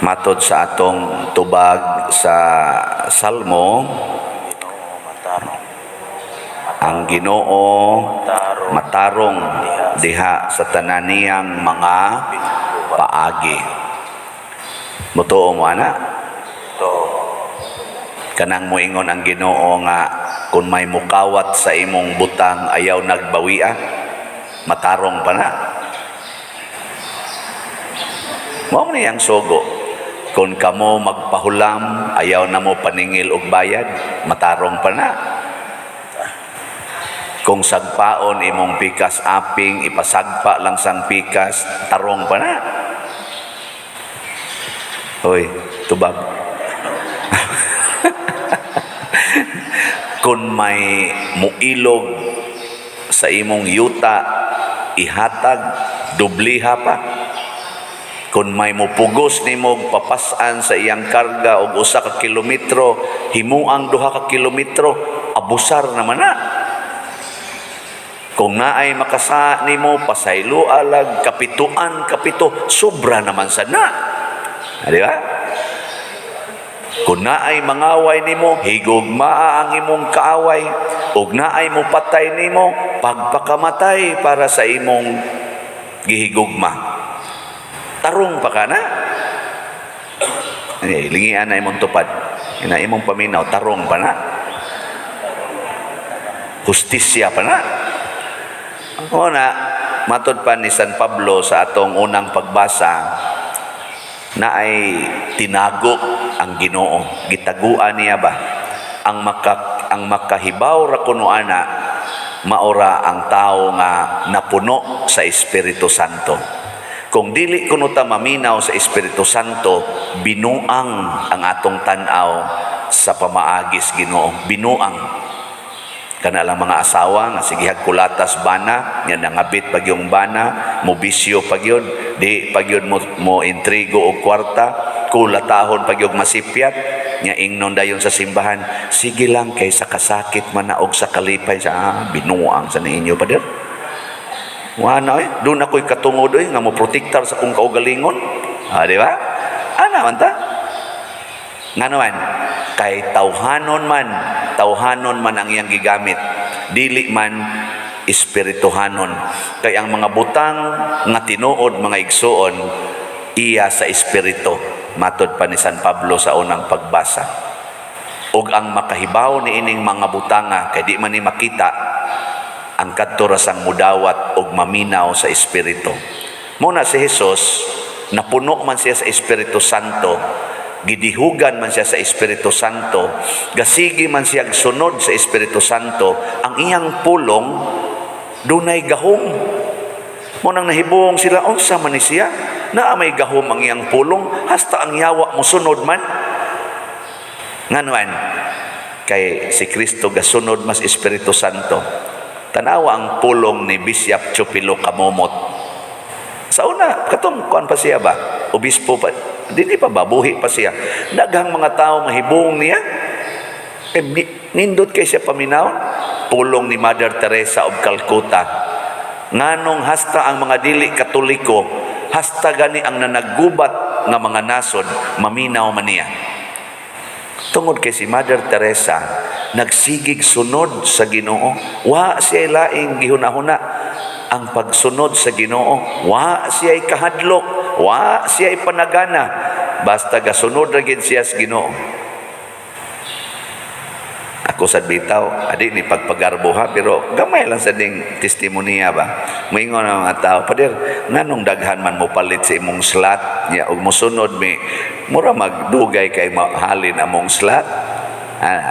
Matod sa atong tubag sa Salmo, Ginoo matarong. Ang Ginoo Matarong. Matarong diha sa tanan niyang mga paagi. Mutuo mo ana? To. Kanang moingon ang Ginoo nga kung may mukawat sa imong butang, ayaw na'g bawia, matarong pa na? Mao man ang sugo. Kung kamo magpahulam, ayaw na mo paningil og bayad, matarong pa na? Kung sagpaon imong pikas aping, ipasagpa lang sang pikas, tarong pa na? Hoy, tubag. Kung may muilog sa imong yuta, ihatag, dubliha pa. Kung may mupugos nimo og papas-an sa iyang karga og 1 ka kilometro, himuang 2 ka kilometro, abusar naman na. Kung naay makasa nimo, pasaylo alag kapituan kapito, sobra naman sad na. Ah, di ba? Kung naay mangaway nimo, higugmaa ang imong kaaway. Ug naay mupatay nimo, pagpakamatay para sa imong gihigugma. Tarong pa ka na? Eh, lingian na imong tupad. Ina imong paminaw, tarong pa na? Hustisya pa na? O na, matod pa ni San Pablo sa atong unang pagbasa, na ay tinago ang Ginoo. Gitaguan niya ba? Ang makahibaw ra kuno ana, maora ang tao nga napuno sa Espiritu Santo. Kung dili kuno ta maminaw sa Espiritu Santo, binuang ang atong tan-aw sa pamaagis Ginoo. Binuang. Kana lang mga asawa nga sigihag kulatas bana, nga nangabit pag yung bana, mo bisyo pag yun, di pag yun mo intrigo og kwarta, kulatahon pag yung masipyat, nga ingnon dayon sa simbahan, "Sige lang kay sa kasakit man na og sa kalipay," sa binuang sa ninyo, pader. Wala eh, doon ako'y katungod eh, nga mo protektar sa kong kaugalingon. Ah, di ba? Ana man ta? Ngano man, kay tawhanon man ang iyang gigamit. Dili man espirituhanon. Kay ang mga butang nga tinuod, mga igsuon, iya sa espiritu. Matod pa ni San Pablo sa unang pagbasa. Ug ang makahibaw ni ining mga butanga, kay di man ni makita, ang kadto ra sang mudawat og maminaw sa espiritu. Muna si Jesus, napuno man siya sa Espiritu Santo, gidihugan man siya sa Espiritu Santo, gasigi man siya sunod sa Espiritu Santo, ang iyang pulong dunay gahom. Mo nang nahibong sila, unsa man ni siya? Naa may gahom ang iyang pulong, hasta ang yawa mosunod man. Nganuan, kay si Kristo gasunod mas Espiritu Santo. Tanawa ang pulong ni Bishop Chupilo Camomot. Sa una, katong kuan pa siya ba? Obispo pa. Dili pa ba? Buhi pa siya. Daghang mga tao mahibong niya. Eh, nindot kay siya paminaw. Pulong ni Mother Teresa of Calcutta. Nganong hasta ang mga dili Katoliko, hasta gani ang nanaggubat nga mga nasod, maminaw man niya? Tungod kay si Mother Teresa, nagsigig sunod sa Ginoo. Wa siya laing gihuna-huna ang pagsunod sa Ginoo. Wa siya kahadlok, wa siya panagana. Basta gasunod ra gid siya sa Ginoo. Ako sad bitaw, adi ni pagpagarbo ha, pero gamay lang sa ding testimonya ba. Moingon ang mga tao, "Pader, nganong daghan man mo palit sa imong slot, ya ug mosunod mi, mura magdugay kay mahalin among slot?" Ah,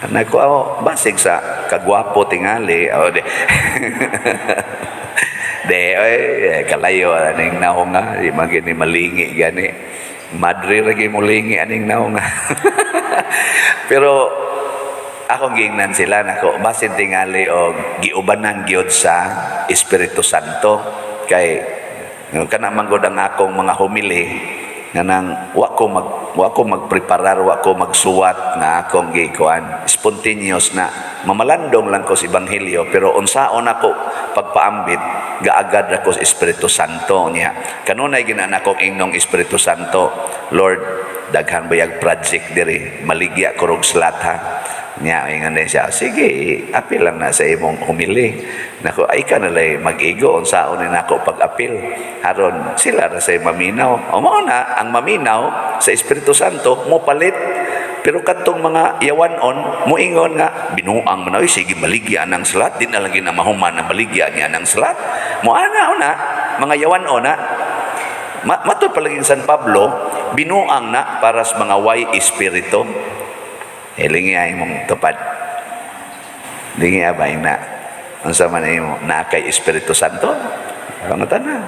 nako, ako, basig sa kagwapo tingali. O, di. De, oy, kalayo aning naong nga, di man gini malingi gani. Madre ra gyud molingi aning naong nga. Pero akong giingnan sila nako, basin tingali og giubanan gyud sa Espiritu Santo, kay kana man gud ang akong mga homily. Nganang wa ko magpreparar, wa ko magsuwat nga akong gikuan. Spontaneous na. Mamalandong lang ko sa ebanghelyo, pero unsaon ako pagpaambit, gaagad ako sa Espiritu Santo niya. Kanunay ginana akong ingnong Espiritu Santo, "Lord, daghan bayag project diri, maligya ko rog slot ha." Nya ingon din siya, "Sige, apil lang na sa imong humili." Nako, ay ka na lay mag-igo, unsaon ni nako pag-apil. Aron sila ra say maminaw. O mao na ang maminaw sa Espiritu Santo mo palit. Pero kadtong mga yawanon, moingon nga, "Binuang man, oy, sige maligya ng slot, di na lagi na mahuman na maligya niya ng slot." Mo ana una, mga yawanon na, matod palaging San Pablo, binuang na para sa mga way espiritu. Hilingi ay mong tupad. Lingi ba na? Unsa man imo na kay Espiritu Santo? Pangutan na.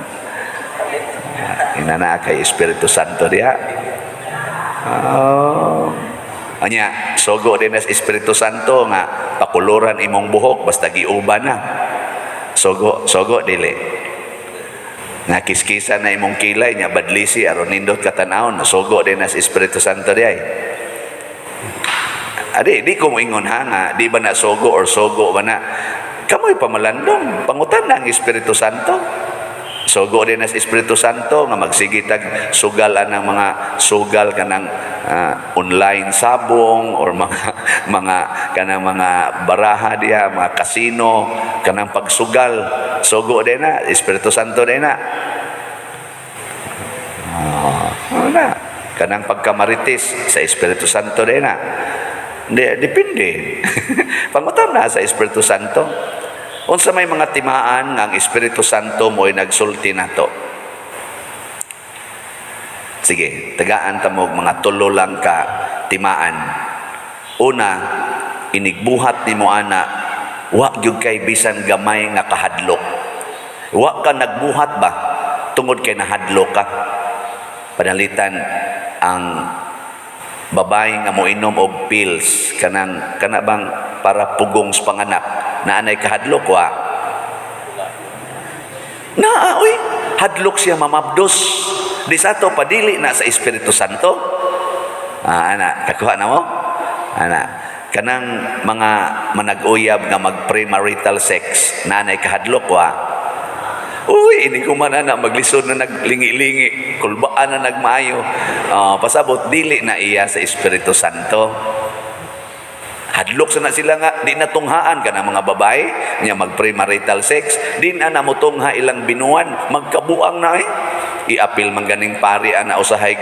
Ina na kay Espiritu Santo diha. Oh. Anya, sogo din as Espiritu Santo nga pakuluran imong buhok basta giuba na. Sogo, sogo dili. Nga kiskisan na imong kilay nya badlisi aron nindot ka tan-awon, sogo din as Espiritu Santo diay. Adi, di ko moingon ha nga, di ba na sogo or sogo ba na. Kamoy pamalandong, pangutan na ang Espiritu Santo. Sogo din as Espiritu Santo nga magsige tag sugal anang mga sugal kanang online sabong or mga mga kanang mga baraha diha, mga kasino, kanang pagsugal. Sogo din na, Espiritu Santo din na. Ah, na. Kanang pagkamarites sa Espiritu Santo din na. Di, depende. Pangutan na sa Espiritu Santo. Unsa may mga timaan nga ang Espiritu Santo mo'y nagsulti nato? Sige, tagaan ta mo og mga tulo lang ka timaan. Una, inigbuhat nimo ana, wa gyud kay bisan gamay nga kahadlok. Wa ka nagbuhat ba tungod kay nahadlok ka. Panalitan ang babae nga moinom og pills kanang kana bang para pugong sa panganak, na anay kahadlok wa naa, oy, hadlok siya mamabdos di sa ato padili na sa Espiritu Santo. Ah, ana, kakuha na mo ana kanang mga manag-uyab nga mag premarital sex, na anay kahadlok wa? Uy, ini ko man ana maglisod na naglingi-lingi, kulbaan na nagmaayo. Ah, pasabot dili na iya sa Espiritu Santo. Hadlok sa na sila nga di na tunghaan kana mga babae nya mag premarital sex, di na namutungha ilang binuan, magkabuang na eh. Iapil man ganing pari ana usahay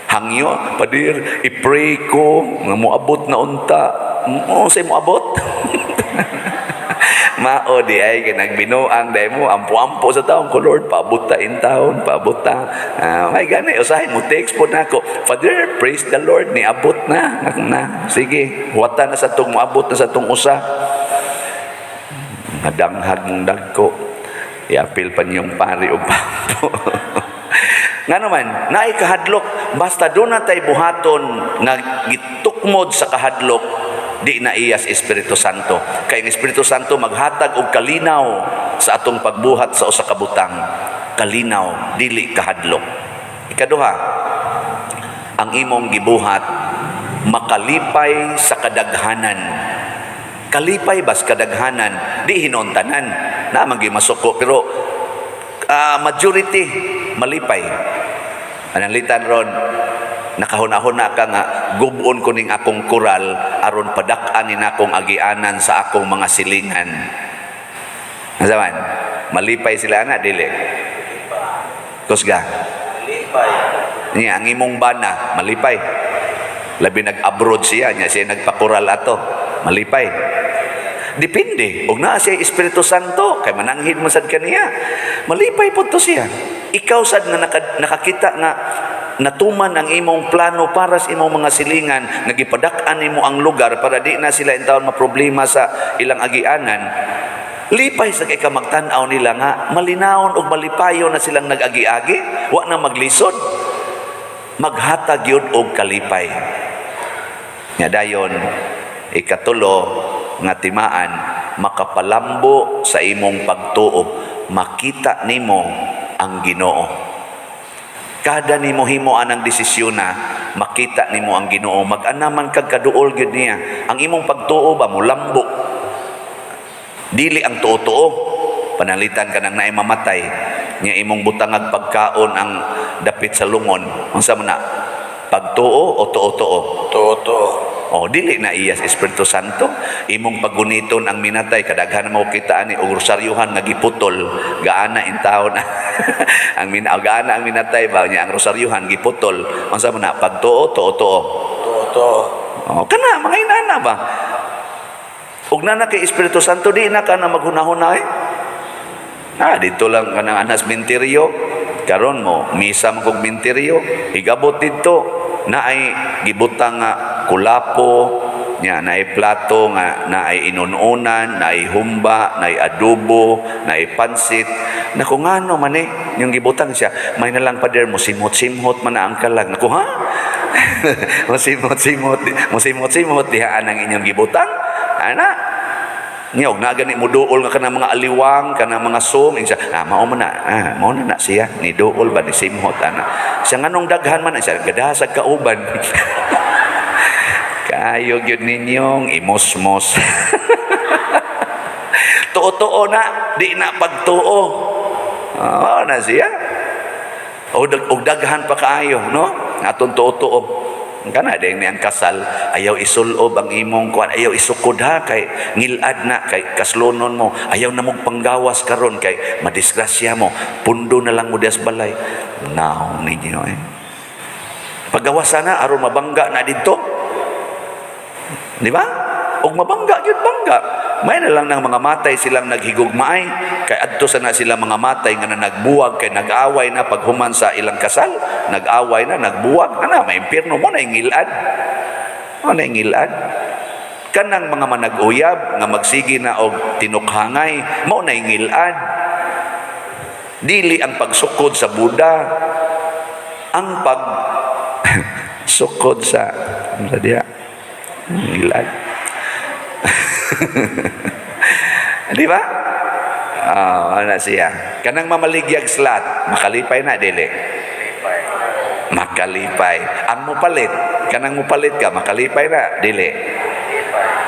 hangyo, "Padir, i-pray ko nga moabot na unta." Mo say moabot. Mao di ay kay nagbinuang dai mo ampo-ampo sa taon ko, "Lord, paabot ta in taon, paabot ta." Ah, may gani usahay mo text po nako, "Father, praise the Lord, niabot na." Na sige, huwata na sa tong moabot na sa tong usa. Nadanghag mong dagko. Iapil pa niyong pari og pampo. Nga naman, naay kahadlok, basta doon na tay buhaton nga gitukmod sa kahadlok, di na iyas Espiritu Santo. Kay ang Espiritu Santo maghatag og kalinaw sa atong pagbuhat sa usa ka butang. Kalinaw, dili kahadlok. Ikaduha, ang imong gibuhat makalipay sa kadaghanan. Kalipay bas kadaghanan, di hinon tanan. Na man gyud masuko pero majority malipay. Analitan ron, nakahuna-huna ka nga gubon ko ning akong kural aron padak-an ni akong agianan sa akong mga silingan. Nasaman, malipay sila na dili? Kusga. Lipay. Niya ang imong bana malipay. Labi nag-abroad siya, niya siya nagpakural ato. Malipay. Depende. Og naa siya Espiritu Santo, kay mananghid mo sad kaniya. Malipay pud to siya. Ikaw sad nga nakakita nga natuman ang imong plano para sa imong mga silingan, nga gipadak-an nimo ang lugar para di na sila intawon maproblema sa ilang agianan. Lipay sa kay ka magtan-aw nila nga malinawon og malipayon na silang nag-agi-agi, wa na maglisod. Maghatag yun og kalipay. Nga dayon, ikatulo nga timaan, makapalambo sa imong pagtuo, makita nimo ang Ginoo. Kada nimo himo anang desisyon na makita nimo ang Ginoo, mag-anaman kag kaduol gyud niya. Ang imong pagtuo ba molambo. Dili ang tuo-tuo. Panalitan ka nang naay mamatay nya imong butangag pagkaon ang dapit sa lungon. Unsa man na? Pagtuo o tuo-tuo? Tuo-tuo. Oh, dili na iya sa Espiritu Santo. Imong paguniton ang minatay, kadaghan mo kita ani og rosaryuhan nga giputol, gaana in taon ang min gaana ang minatay ba niya ang rosaryuhan giputol. Unsa man na? Pagtuo, tuo-tuo? Tuo-tuo. Oh, kana mga inana ba? Ug na kay Espiritu Santo, di na ka na maghunahuna eh. Ah, dito lang kanang anas minteryo. Karon mo, misa man kog minteryo, higabot didto naay gibutang nga kulapo, nya naay plato nga naay inununan, naay humba, naay adobo, naay pansit. Nako, ngano man eh, yung gibutang siya, may na lang, pader, mo simhot-simhot man na ang kalag. Nako ha? Mo simhot-simhot, mo simhot-simhot diha ang inyong gibutang. Ana, nya og na gani mo duol nga kanang mga aliwang, kanang mga sum, siya, ah, mao man na, ah, mao na na siya, ni duol ba ni simhot ana. Siya nganong daghan man siya, gadasag kauban. Kayo gyud ninyong imosmos. Tuo-tuo na, di na pagtuo. Oh, na siya. O og daghan pa kaayo, no? Atong tuo-tuo. Kana din ni ang kasal, ayaw isulob ang imong kuan, ayaw isukod ha kay ngilad na kay kaslonon mo, ayaw na mong panggawas karon kay madisgrasya mo, pundo na lang mo dias balay. Naong ninyo eh. Paggawasan na aron mabangga na didto. Di ba? Og mabangga gyud bangga. May na lang ng mga matay silang naghigugmaay kay adto sa na sila mga matay nga na nagbuwag kay nag-away na paghuman sa ilang kasal, nag-away na, nagbuwag ana, may impierno mo na ngilad. Mo na ngilad. Kanang mga manag-uyab nga magsige na og tinukhangay, mao na ngilad. Dili ang pagsukod sa Buddha, ang pag sukod sa sa diya ngilad. Di ba? Ah, ana siya. Kanang mamaligyag slot, makalipay na dili? Makalipay. Ang mupalit, kanang mupalit ka, makalipay na dili?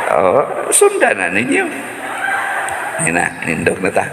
Oh, sundan na ninyo. Yan na, nindog na ta.